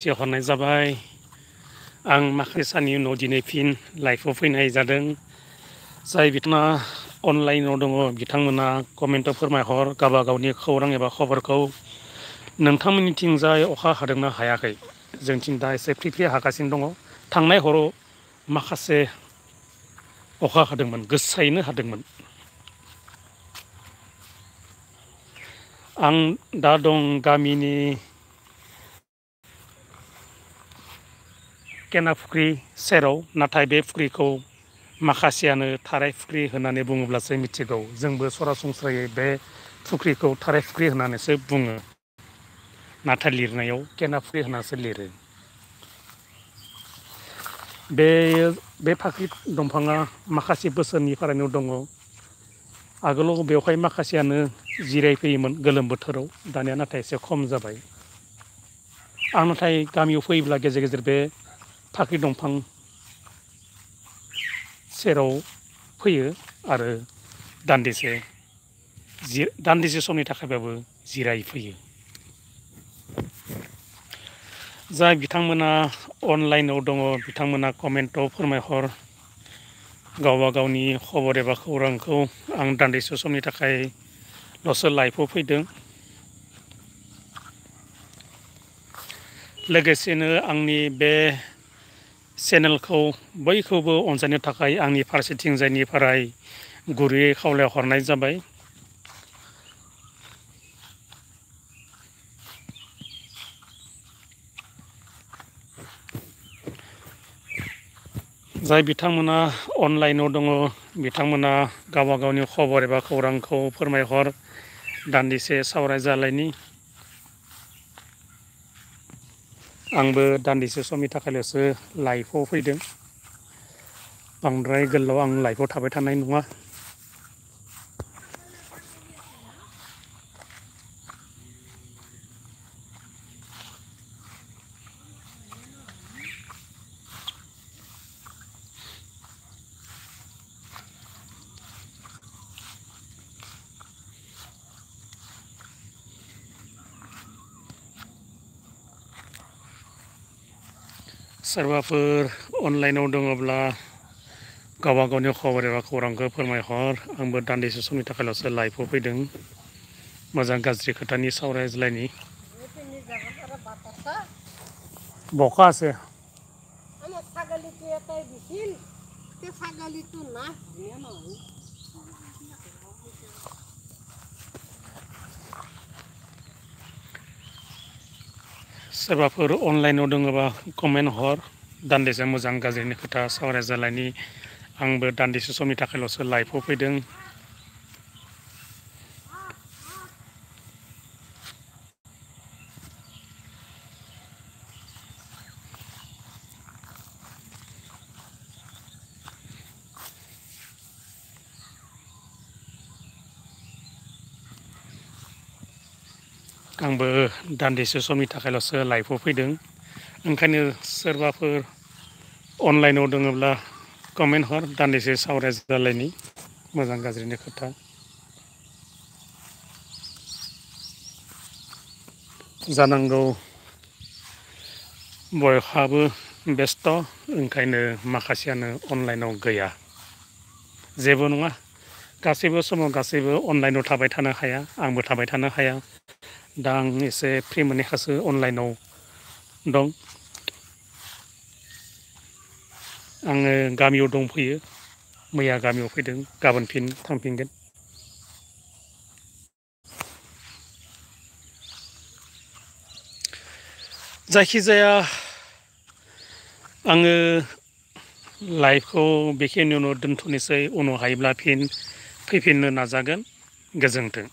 हरनाय जाबाय आं माखासे साननि उनाव दिनै फिन लाइभआव फैनाय जादों जाय बिथाङा अनलाइनाव दङ बिथांमोना कमेन्टआव फोरमायहर गावबा गावनि खौरां एबा खबरखौ नोंथांमोननिथिंजाय अखा हादोंना हायाखै जोंथिं दा एसे फ्रि फ्रि हागासिनो दङ थांनाय हराव माखासे अखा हादोंमोन गोसायैनो हादोंमोन आं दा दं गामिनि केना फुख्रि सेराव नाथाय बे फुख्रिखौ माखासेयानो थाराय फुख्रि होननानै बुङोब्लासो मिथिगौ जोंबो सरासनस्रायै बे फुख्रिखौ थाराय फुख्रि होननानैसो बुङो नाथाय लिरनायाव केना फुख्रि होननासो लिरो बे फाख्रि दंफाङा माखासे बोसोरनिफ्रायनो दङ आगोलाव बेवहाय माखासेयानो जिरायफैयोमोन गोलोम बोथोराव दानिया नाथाय एसे खम जाबाय आं नाथाय गामियाव फैयोब्ला गेजेर गेजेर बे फाख्रि दंफां सेराव फैयो आरो दान्दिसे समनि थाखायबाबो जिरायफैयो जाय बिथांमोना अनलाइनाव दङ बिथांमोना कमेन्टआव फोरमायहर गावबा गावनि खबर एबा खौरांखौ आं दान्दिसे समनि थाखायल'सो लाइभआव फैदों लोगोसेनो आंनि बे चेनेलखौ बयखौबो अनसायनो थाखाय आंनि फारसेथिंजायनिफ्राय गुरैयै खावलायहरनाय जाबाय जाय बिथांमोना अनलाइनाव दङ बिथांमोना गावबा गावनि खबर एबा खौरांखौ फोरमायहर दान्दिसे सावरायजालायनि आंबो दान्दिसे समनि थाखायल'सो लाइभआव फैदों बांद्राय गोलाव आं लाइभआव थाबाय थानाय नङा सोरबाफोर अनलाइनाव दङब्ला गावबा गावनि खबर एबा खौरांखौ फोरमायहर आंबो दान्दिसे समनि थाखायल'सो लाइभआव फैदों मोजां गाज्रि खोथानि सावरायज्लायनि বকা আছে আমার ছাগলীটো এটাই দিছিল তে ছাগলীটো না सोरबाफोर अनलाइनाव दङबा कमेन्ट हर दान्दिसे मोजां गाज्रिनि खोथा सावरायजालायनि आंबो दान्दिसे समनि थाखायल'सो लाइभआव फैदों आंबो दान्दिसे समनि थाखायल'सो लाइभआव फैदों ओंखायनो सोरबाफोर अनलाइनाव दङब्ला कमेन्ट हर दान्दिसे सावरायजालायनि मोजां गाज्रिनि खोथा जानांगौ बयहाबो बेस्थ' ओंखायनो माखासेयानो अनलाइनाव गैया जेबो नङा गासैबो समाव गासैबो अनलाइनाव थाबाय थानो हाया आंबो थाबाय थानो हाया दा आं एसे फ्रि मोननायखासो अनलाइनाव दं आङो गामियाव दंफैयो मैया गामियाव फैदों गाबोन फिन थांफिनगोन जायखिजाया आङो लाइभखौ बेखिनियावनो दोनथ'नोसै उनाव हायोब्ला फिन फैफिननो नाजागोन गोजोन्थों